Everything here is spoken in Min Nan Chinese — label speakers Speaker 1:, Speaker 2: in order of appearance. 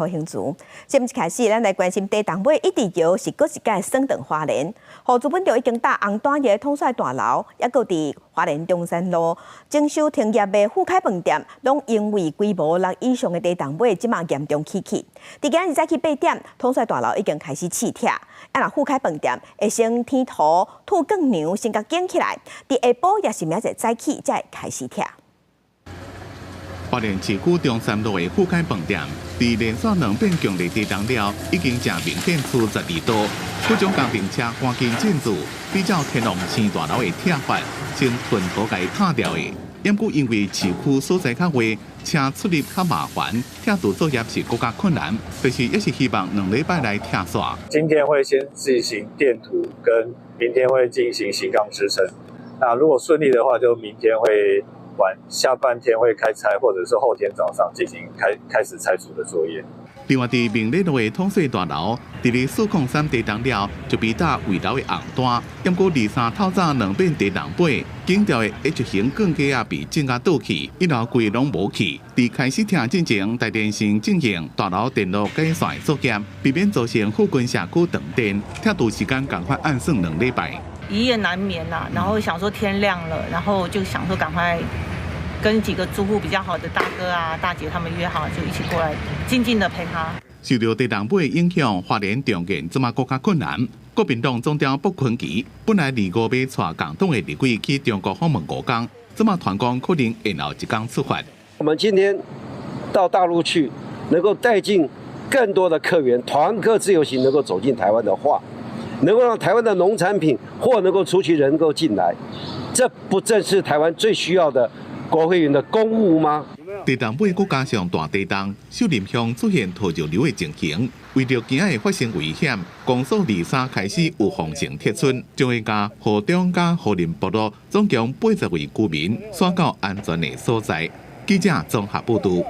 Speaker 1: 興厝。這毋一開始，咱來關心地動尾一直搖是閣一擺損斷花蓮。予資本著已經打紅單的統帥大樓，抑閣佇花蓮中山路整修停業的富凱飯店，攏因為規模6以上的地動尾，這馬嚴重起去。佇今日早起8點，統帥大樓已經開始試拆。啊，若富凱飯店會先天塗土鋼梁先共頂起來，佇下晡抑是明仔載早起才會開始拆。
Speaker 2: 花蓮市區中山路的富凱飯店，佇連續兩遍強烈地動了，已經誠明顯出12度。各種工程車趕緊進駐，比照天龍星大樓的拆法，先吞土共拆掉的。毋過因為市區所在較遠，車出入較麻煩，拆除作業是閣較困難。但是也是希望2禮拜內拆煞。
Speaker 3: 今天會先進行墊土，跟明天會進行型鋼支撐。那如果順利的話，就明天會晚下半天會開拆，或者是後天早上進行開始拆除的作業。
Speaker 2: 另外，佇明禮路的統帥大樓，佇咧403地動了，就被打危樓的紅單。毋過二三透早兩遍地動尾，頂吊的 H 型鋼架仔被震甲倒去，一樓規攏無去。佇開始拆進前，台電先進行大樓電路改線作業，避免造成附近社區斷電。拆除時間仝款按算2禮拜。
Speaker 4: 一夜難眠啦，然後想說天亮了，然後就想說趕快跟幾個住戶比較好的大哥啊、大姐他們約好，就一起過來靜靜的陪他。
Speaker 2: 受著地動尾影響，花蓮重建這馬閣較困難。國民黨總召卜坤琪本來二五欲帶共黨的立委去中國訪問5工，這馬傳講可能延後一工出發。
Speaker 5: 我們今天到大陸去，能夠帶進更多的客源，團客自由行能夠走進台灣的話，能夠讓台灣的農產品貨能夠出去，人能夠進來，這不正是台灣最需要的國會議員的公務嗎？
Speaker 2: 地動尾閣加上大地動，秀林鄉出現土石流的情形，為著驚會發生危險，公所二三開始有防線撤村，將會共河中佮河林部落總共80位居民徙到安全的所在。記者綜合報導。